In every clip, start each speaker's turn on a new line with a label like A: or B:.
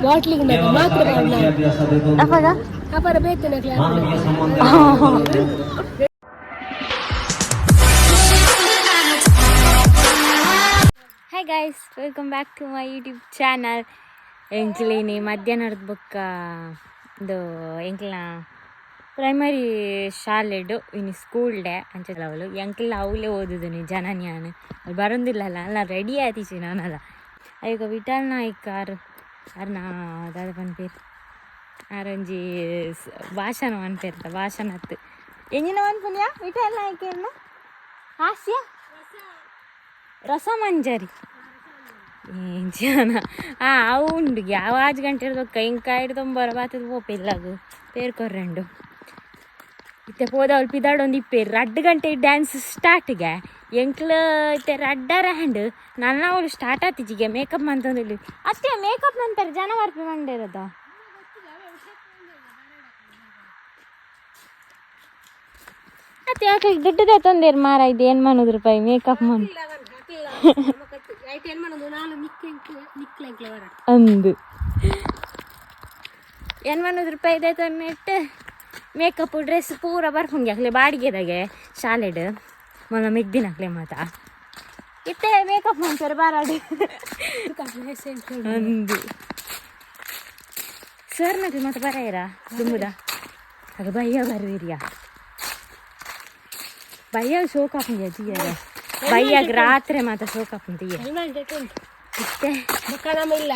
A: ಬಾಟ್ಲಿಗೆ ಮಾತ್ರ.
B: ಅಪ್ಪಗ.
A: ಅಪರ ಬೇತನ.
B: Hi guys, welcome back to my YouTube channel. ಎಂಕ್ಲೇನಿ ಮಧ್ಯಾಹ್ನದ ಬೊಕ್ಕ ಇದು ಎಂಕ್ಲ ಪ್ರೈಮರಿ ಶಾಲೆಡು ಇನ್ನು ಸ್ಕೂಲ್ ಡೇ ಅಂಚಲ ಅವಳು ಎಂಕ್ಲ ಅವಳೇ ಓದುದು ಜನನ್ಯಾನು ಅವ್ಳು ಬರೋದಿಲ್ಲಲ್ಲ ಅಲ್ಲ ರೆಡಿ ಆತೀಚಿ ನಾನಲ್ಲ. ಅಯ್ಯೋ, ವಿಠಲ್ ನಾಯ್ಕ ಆರ್ ಅರ್ನ ದಾದ ಪನ್ಪೇರು, ಆರೊಂಜಿ ಭಾಷಣ ಪನ್ಪೇರ್ತ, ಭಾಷಣ ಅತ್ತು ಎಂಜಿನ ಪನ್ಪುನಿಯಾ? ವಿಠಲ್ ನಾಯ್ಕ ಹಾಸ್ಯ ರಸಮಂಜರಿ ಜನ. ಅವು ಉಂಡು. ಯಾವ ಆಜ್ ಗಂಟೆ ಹಿಡ್ದು ಕೈಂಕ ಹಿಡ್ದೊಂಬರ ಬಾತದ ಪೋಪ ಇಲ್ಲಾಗು ಪೇರ್ ಕೊರ್ರೆಂಡು. ಇತ್ತೆ ಪೋದ ಅವ್ಳು ಪಿದಾಡೊಂದು ಇಪ್ಪೇರು. ರಡ್ಡು ಗಂಟೆ ಡ್ಯಾನ್ಸ್ ಸ್ಟಾರ್ಟ್ಗೆ. ಎಂಕ್ಲ ಇತ್ತೆ ರಡ್ಡರ ಹ್ಯಾಂಡ್ ನನ್ನ ಅವಳು ಸ್ಟಾರ್ಟ್ ಆತಿಜಿಗೆ ಮೇಕಪ್ ಮಂತಂದು. ಅಷ್ಟೇ ಮೇಕಪ್ ಮಂತಾರೆ ಜನ ಬರ್ಪಿ ಮಂಡಿರೋದು. ಅತ್ತೆ, ಯಾಕೆ ದುಡ್ಡುದೇ ತಂದೇರು ಮಾರ? ಇದು ಏನು ಮಾಡೋದು ರೂಪಾಯಿ ಮೇಕಪ್ ಮನ್ ಅಂದು ಏನು ಮಾಡೋದು ರೂಪಾಯಿ ಇದೆ ತಂದಿಟ್ಟು ಮೇಕಪ್ ಡ್ರೆಸ್ ಪೂರ ಬರ್ಪುಂಗೆ ಅಕ್ಲೆ ಬಾಡಿಗೆದಾಗೆ ಶಾಲೆಡ್ ಮೊನ್ನೆ ಮೆಗ್ದಿನಕ್ಲೆ ಮಾತ ಇತ್ತೆ ಮೇಕಪ್ ಮಾಡ್ತಾರೆ ಬಾರಾಡು ಅಂದು. ಸರ್ ನಕ್ಲೆ ಮತ್ತೆ ಬರಾಯಿರ ತುಂಬುದ ಆಗ ಬಯ್ಯ ಬರ್ವಿರಿಯಾ? ಬಯ್ಯ ಶೋಕ್ ಆಪುಂಡು ಜಿಯರೆ. ಬಯ್ಯಾಗ ರಾತ್ರಿ ಮಾತ ಶೋಕ್ ಆಪುಂಡು ಇತ್ತೆ.
A: ಇಲ್ಲ.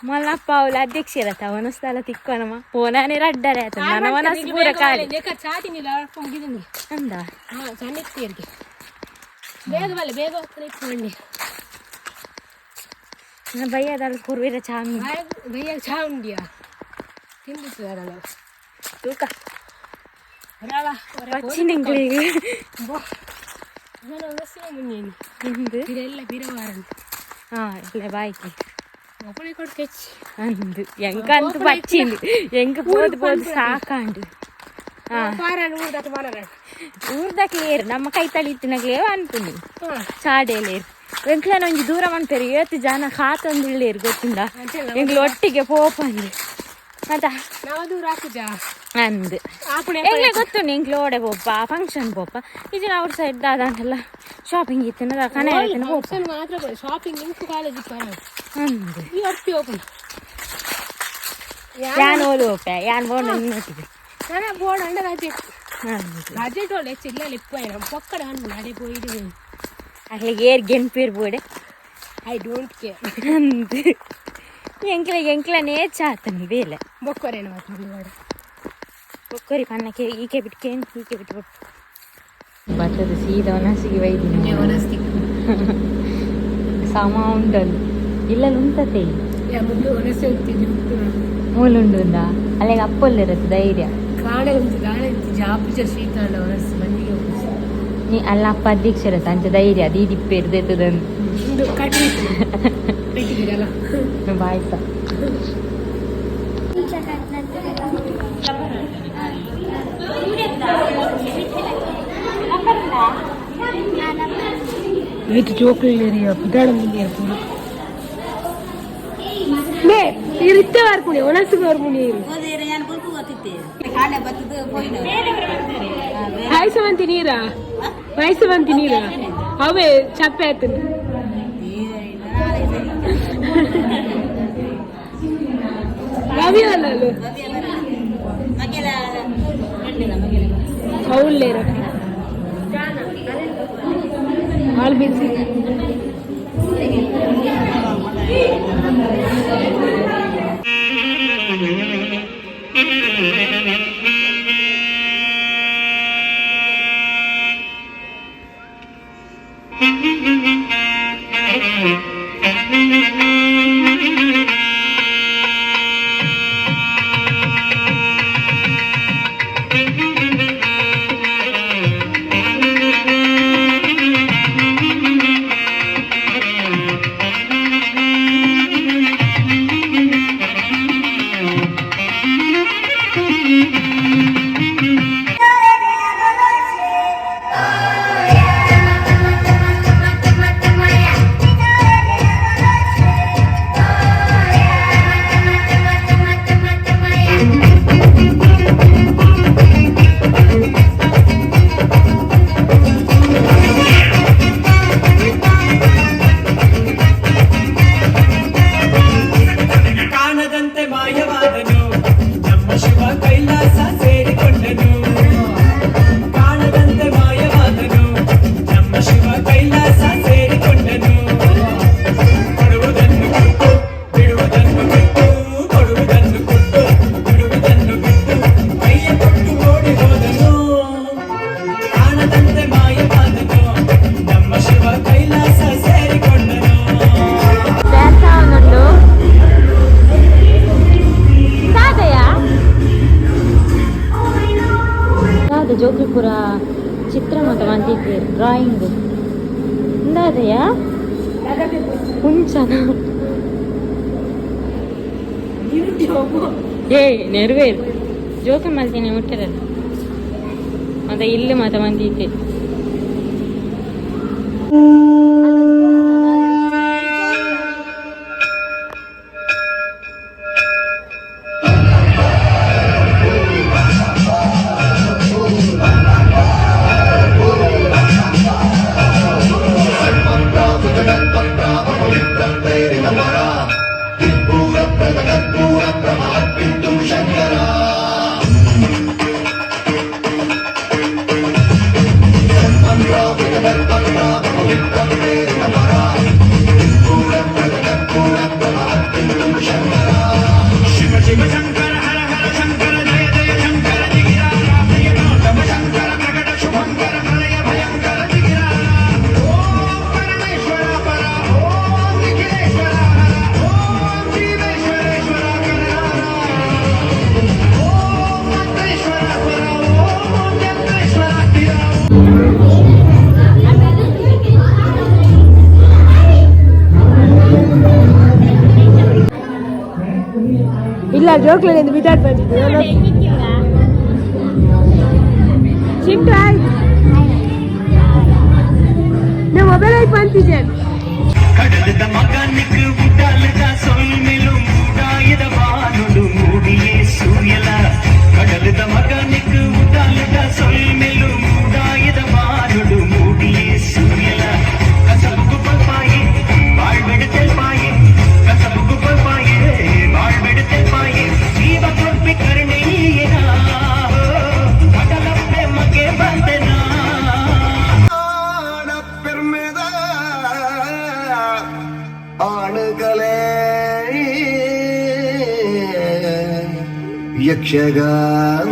B: ಮಲ್ಲಪ್ಪ ಅವಳು ಅಧ್ಯಕ್ಷರತ್ತ ಅವನಸ್ತಲ ತಿಕ್ಕೋನಮ್ಮ ಪೋನಾನೆ ರಡ್ಡರೆ ಆಯ್ತು ನನ್ನ ಮನಸ್ಸು ಪೂರ ಖಾಲಿ. ಅಂದ.
A: ಬೇಗ ಬಲ್ಲ, ಬೇಗ ಹೋಗ್ತಾನೆ ಇಟ್ಕೊಂಡೆ.
B: ನನ್ನ ಬಯ್ಯದ ಕುರ್ವಿರ ಚಾ.
A: ಬಯ್ಯಾಗ ಚಾ ಉಂಡಿಯಾ? ತಿಂದಿತ್ತು.
B: ತೂಕ ಪಚ್ಚಿನಿಂಗಳಿಗೆ.
A: ಮುಂದೆ ಎಲ್ಲ ಬಿರವಾರ.
B: ಹಾಂ, ಇಲ್ಲ ಬಾಯ್ಕಿ.
A: ಒಬ್ಬನೇ ಕೊಟ್ಟು.
B: ಅಂದು ಎಂಕಂತ ಬಚ್ಚಿಂದು ಎಂಕ ಪೋದು ಪೋದು ಸಾಕಾಂಡು. ಊರ್ದಕ್ಕೆ ಏರು ನಮ್ಮ ಕೈ ತಳಿತ್ತಿನಗ್ಲೇ ಅನ್ಪುನಿ ಚಾಡೇಲೇರು ಎಂಕ್ಲನ ಒಂಜಿ ದೂರ ಮನ್ಪೇರು. ಏತ್ ಜನ ಖಾತೊಂದುಳ್ಳೇರು ಗೊತ್ತುಂಡ? ಎಂಕ್ಲು ಒಟ್ಟಿಗೆ ಪೋಪಂದು ಮತ್ತ. ಅಂದು ಎಂಗ್ಲೆ ಗೊತ್ತುಂಡು, ಎಂಕ್ಲು ಓಡೆ ಪೋಪ, ಫಂಕ್ಷನ್ ಪೋಪ. ಇದು ಅವ್ರ ಸೈಡ್ ದಾದಾಂತೆಲ್ಲ ಶಾಪಿಂಗ್ ಇತ್ತು ಕನೆ ಪೋಪ.
A: ಮಾತ್ರ ಶಾಪಿಂಗ್ ಕಾಲೇಜ್.
B: ಅಂದು.
A: ಈ ಒಪ್ಪಿ ಓಪನ್.
B: ಯಾನ್ ಓಲು ಪೋಪೆ, ಯಾನ್ ಬೋಡ ನಿನ್ನೊಟ್ಟಿಗೆ.
A: ನಾನು ಬೋರ್ಡ್ ಅಂಡ ರಜೆ.
B: ಅಂದು.
A: ರಜೆ ಟೋಲ್ ಹೆಚ್ಚು ಇಲ್ಲ ಇಪ್ಪ ನಮ್ಮ ಪಕ್ಕಡ ಅಣ್ಣ ಅಡೆ ಪೋಯಿಡು.
B: ಅಕ್ಲಿಗೆ ಏರ್ ಗೆನ್ಪೇರ್ ಬೋಡೆ.
A: I don't care.
B: ಅಂದು ಎಂಕ್ಲ ಎಂಕ್ಲನೇ ಚಾತನಿ ಬೇಲೆ.
A: ಬೊಕ್ಕರೇನು ಮಾತು ವಾಡ.
B: ಒಕ್ಕೊರಿ ಪನ್ನಕ್ಕೆ ಈಕೆ ಬಿಟ್ಕೇನ್ ಈಕೆ ಬಿಟ್ಟು ಬಿಟ್ಟು ಬತ್ತದ ಸೀದಾ ಒನಸಿಗೆ ವೈದಿನ ಸಮ ಉಂಟಲ್ಲ ಇಲ್ಲ ಉಂಟತೆ. ಮೂಲುಂಡುಂದ ಅಲ್ಲಿಗೆ ಅಪ್ಪಲ್ಲಿರತ್ತೆ ಧೈರ್ಯ.
A: ಕಾಣೆ ಉಂಟು, ಗಾಳಿ ಜಾಪುಜ ಶೀತ ಒನಸ್ ಮಂದಿಗೆ.
B: ನೀ ಅಲ್ಲ ಅಪ್ಪ ಅಧ್ಯಕ್ಷರತ್ತ ಅಂಚ ಧೈರ್ಯ ದೀದಿಪ್ಪೇರ್ದೆತ್ತದನ್ನು.
A: ಉಂಡು ಕಟ್ಟಿ ಪೆಟ್ಟಿದ್ದೀರಲ್ಲ.
B: ಬಾಯ್ಸ.
A: ಏತು ಜೋಕುలు ಪುದಾಡ ಪೂರ ಮೇ ಇರು ಇತ್ತೆ ಬರ್ಪುಣಿ ಒಣಸುಗೆ ಬರ್ಪುಣಿ. ವಯಸ್ಸು ನೀರಾ, ವಯಸ್ಸು ಬಂತಿ ನೀರಾ, ಅವೇ ಚಪ್ಪೆ ಆಯ್ತು. ರವಿ ಅಲ್ಲ అవునులేరు, ఆల్ బిజీ.
B: ಪೂರ ಚಿತ್ರ ಮಾತ ಮಂತಿದ್ದೀರಿ ಡ್ರಾಯಿಂಗ್. ಇಂದಾದೆಯಾ ಹುಂಚನ? ಏ ನೆರವೇರು ಜೋಕೆ ಮಲ್ತೀನಿ ಮುಟ್ಟರಲ್ಲ. ಮತ್ತೆ ಇಲ್ಲಿ ಮಾತ ಮಂದಿದ್ದೆ.
A: ಇಲ್ಲ, ಜೋಕ್ಲೆ ಬಿದ್ದಾಡ್ ಬಂದಿದ್ದು. ಚಿಂಟು ಆಯ್ತು, ನೀವು ಮೊಬೈಲ್ ಆಯ್ತು ಅಂತಿದ್ದೇನೆ.
C: ಕಡಲದ ಮಗನಿಗೆ ಉಡಲದ ಸೊಲ್ಮೆಲು ಮೂಡಾಯದ ವಾನುಡು ಮೂಡಿಯೇ ಸೂಯಲ. ಕಡಲದ ಮಗನಿಗೆ ಉಡಲದ ಸೊಲ್ಮೆಲು ಮೂಡಾಯದ ವಾನುಡು ಮೂಡಿಯೇ ಸೂಯಲ. ಕಸಬುಗು ಪಲ್ಪಾಯೆ ಬಾಳ್ಬೆಡುತ್ತೆಲ್ಪಾಯೆ, ಕಸಬುಗು ಪಲ್ಪಾಯೆ ಬಾಳ್ಬೆಡುತ್ತೆಲ್ಪಾಯೆ, ಜೀವ ಕೊರ್ಪಿ ಕರುಣೆಯೇನ ಕಡಲಪ್ಪೆ ಮಗೆ ಬಂದೆನಾ.
D: பெருமித ಆಣುಗಳೇ ಯಕ್ಷಗಾನ.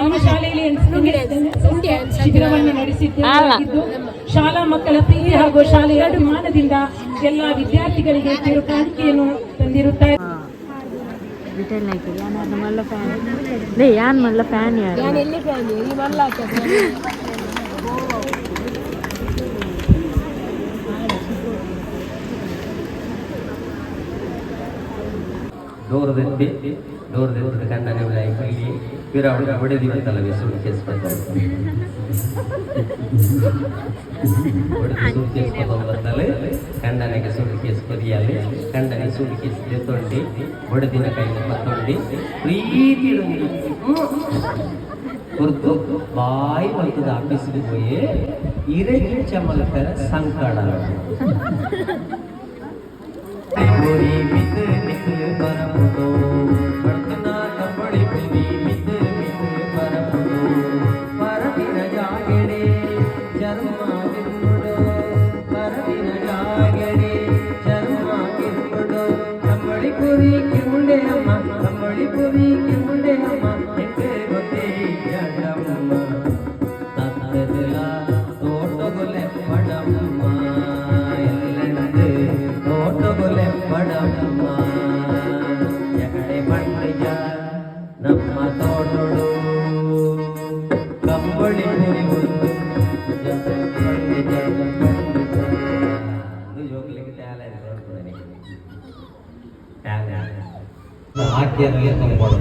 A: ನಮ್ಮ ಶಾಲೆಯಲ್ಲಿ ಎನ್ಎಸ್ಎಸ್ ಶಿಬಿರವನ್ನು ನಡೆಸಿದ್ದು ಶಾಲಾ ಮಕ್ಕಳ ಪ್ರೀತಿ ಹಾಗೂ ಶಾಲೆಯ ಅಭಿಮಾನದಿಂದ ಎಲ್ಲ ವಿದ್ಯಾರ್ಥಿಗಳಿಗೆ ಕಿರು ಕಾಣಿಕೆಯನ್ನು ತಂದಿರುತ್ತಾರೆ.
B: ವಿಠಲ್ ನಾಯ್ಕ ಯಾನ್ ಮಲ್ಲ ಫ್ಯಾನ್ ಲೇ, ಯಾನ್ ಮಲ್ಲ ಫ್ಯಾನ್ ಯಾರು?
E: ಡೋರ್ ದೆತ್ತಿ, ಡೋರ್ ದೆತ್ತದ ಕಂಡನೆ ಉಲಾಯಿ ಇಲ್ಲಿ ಪಿರ ಹೊಡೆದಿ ಅಂತಲ್ಲ, ಸೂಟ್ ಕೇಸ್ ಬರ್ತಾರೆ. ಹೊಡೆದು ಸೂಟ್ ಕೇಸ್ ಬರ್ತಾರೆ. ಕಂಡನಿಗೆ ಸೂಟ್ ಕೇಸ್ ಕೊರಿಯಾಲೆ. ಕಂಡನೆ ಸೂಟ್ ಕೇಸ್ ದೆತ್ತೊಂಡಿ, ಬಡದಿನ ಕೈನ ಪತ್ತೊಂಡಿ, ಪ್ರೀತಿ ಕೊರ್ದು ಬಾಯಿ ಬಲ್ತದ ಆಫೀಸಿಗೆ ಹೋಗಿ ಇರೆಗಿಂಚ ಮಲ್ಪೆರ ಸಂಕಡ. ಪುರಿ ಮಿತ್ ಮಿತ್ ಪರಪುಡೋ ಬಡ್ಕನ ಕಂಬಳಿ ಪುರಿ ಮಿತ್ ಮಿತ್ ಪರಪುಡೋ ಪರವಿನ ಜಾಗಡೆ ಚರ್ಮ ಕಿರ್ಪುಡೋ ಪರವಿನ ಜಾಗಡೆ ಚರ್ಮ ಕಿರ್ಪುಡೋ ಕಂಬಳಿ ಪುರಿ ಕಿರುಂಡೆ ಅಮ್ಮ, ಕಂಬಳಿ ಪುರಿ ಕಿರುಂಡೆ ಅಮ್ಮ, ಎಂಕೆ ಗೊತ್ತೇ ಜಡಮ್ಮ ತತ್ತದಲ ತೋಟಗೊಲೆ ಪಡಮ್ಮ, ಎಲ್ಲೆಂದು ತೋಟಗೊಲೆ ಪಡಮ್ಮ, ಎಕಡೆ ಬಂಡಿಜ ನಮ್ಮ ತೋಟಡು ಕಂಬಳಿ ಪುರಿ ಒಂದು ಬಂಡಿಜ ಬಂಡಿಜ. ಇದು ಜೋಕ್ಲಿಕ್ಕೆ ಟ್ಯಾಲೆಂಟ್ ಟ್ಯಾಲೆಂಟ್ ಹಾಕಿ ಕಂಬಳ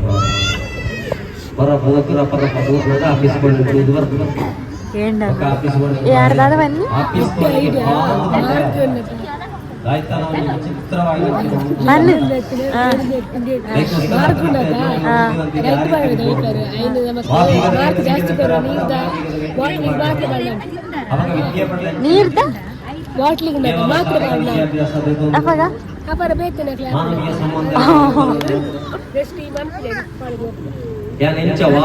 E: ಬರ ಪೂರ ಪರ ಪೂರ ಆಫೀಸ್ ಕೊಂಡು ಬರ್ತದೆ.
B: ಏಂಡ?
E: ಆಫೀಸ್.
B: ಯಾರ್ದಾದ ಬನ್ನಿ.
E: ಆಫೀಸ್ ಆಯ್ತಾ, ವಿಚಿತ್ರವಾಗಿ
B: ಬನ್ನಿ.
E: ಅವಾಗ ವಿದ್ಯೆ ಪಡ್ಲೆ
B: ನೀರ್ದ
A: ಬಾಟ್ಲಿಂಗ್ ಮಾತ್ರ.
E: ವಿದ್ಯಾಭ್ಯಾಸ ಬೇಕು.
B: ಅವಾಗ
A: ಅಪರ ಬೇತನ.
E: ಮಾನವೀಯ ಸಂಬಂಧ.
A: ರೆಸ್ಟ್ ಈ ಮನ್ಪಿದೆ.
E: ಯಾನ್ ಎಂಚ ವಾ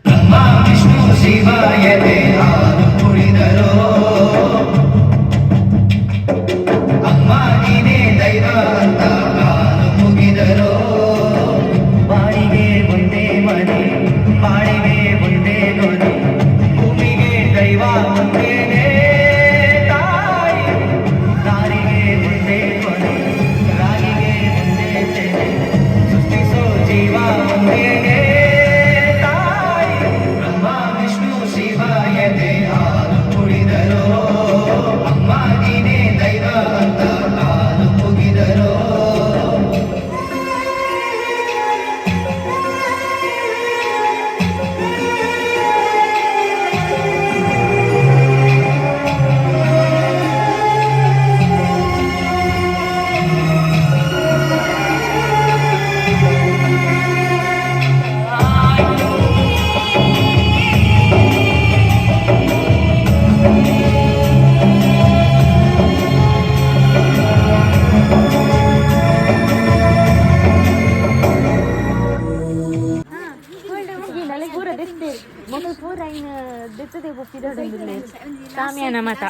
C: ಬ್ರಹ್ಮ ವಿಷ್ಣು ಶಿವಾಯನೆ ಹಾಲು ಕುಡಿದರೋ, ಅಮ್ಮ ನೀನೇ ದೈವ ಅಂತ ಕಾಲು ಮುಗಿದರೋ. ಬಾಳಿಗೆ ಒಂದೇ ಮನೆ, ಬಾಳಿಗೆ ಒಂದೇ ಗೊನೆ, ಭೂಮಿಗೆ ದೈವ ಒಂದೇನೇ ತಾಯಿ. ದಾರಿಗೆ ಒಂದೇ ಕೊನೆ, ರಾಗಿಗೆ ಒಂದೇ ತೆನೆ, ಸೃಷ್ಟಿಸೋ ಜೀವ ಒಂದೇನೇ ತಾಯಿ. ಬ್ರಹ್ಮ ವಿಷ್ಣು ಶಿವಾಯನೆ ಹಾಲು ಕುಡಿದರೋ, ಅಮ್ಮ ನೀನೇ ದೈವ ಅಂತ ಕಾಲು ಮುಗಿದರೋ.
B: ಪೂರ ದೆತ್ತೆ ಮೊದಲು ಪೂರ ಇನ್ನು ದೆತ್ತದೆ ಒಪ್ಪಿದ ಸಾಮಿಯಾನ ಮತ.